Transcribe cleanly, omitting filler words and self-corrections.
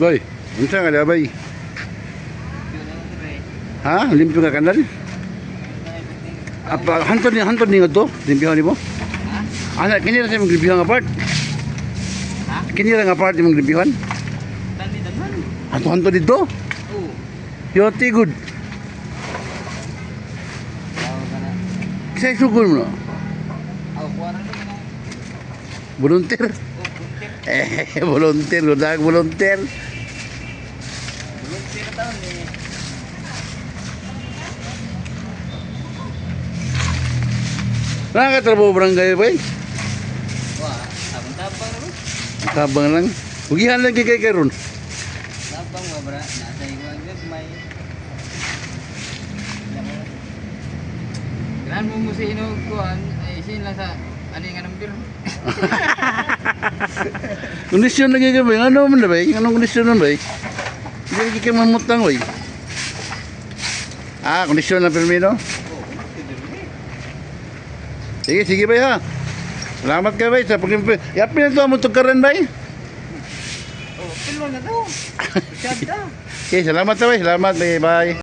Boy, unsa nga bay? Ha? Limpyo nga kanal? Apa hantod ni ngadto? Limpyo ni mo? Ha? Ana kini ra sa imong limpyo nga part. Ha? Kini ra nga part imong limpyohan? Tani danan. Hanto hanto dito. Oo. Yoti good. Tawag ka na. Kisay sugol mo no? Aw, kuha na naman ako. Volunteer. Oh, volunteer. Eh, volunteer, gudag volunteer. Volunteer na taon eh. Nakakatrabaho barangay bay? Wah, tabang-tabang na ba? Tabang lang. Ugihan lang kay kay karon. Tabang ba bra? Nasa iguan may. Gran mo mo si inog kuan ay isin lang sa ano yung number. Kondisyon lagi kay bay. Ano man na bay? Anong kondisyon nun bay? Hindi lagi kay mamutang bay. Ah, kondisyon lang pirmi no? Oh, connected din eh. Sige, sige bay ha. Salamat kay bay sa paglimpyo. Yapin na to mo tugkaran bay. Oh, pilo na daw. Syada. Okay, salamat ta bay. Salamat bay. Bye.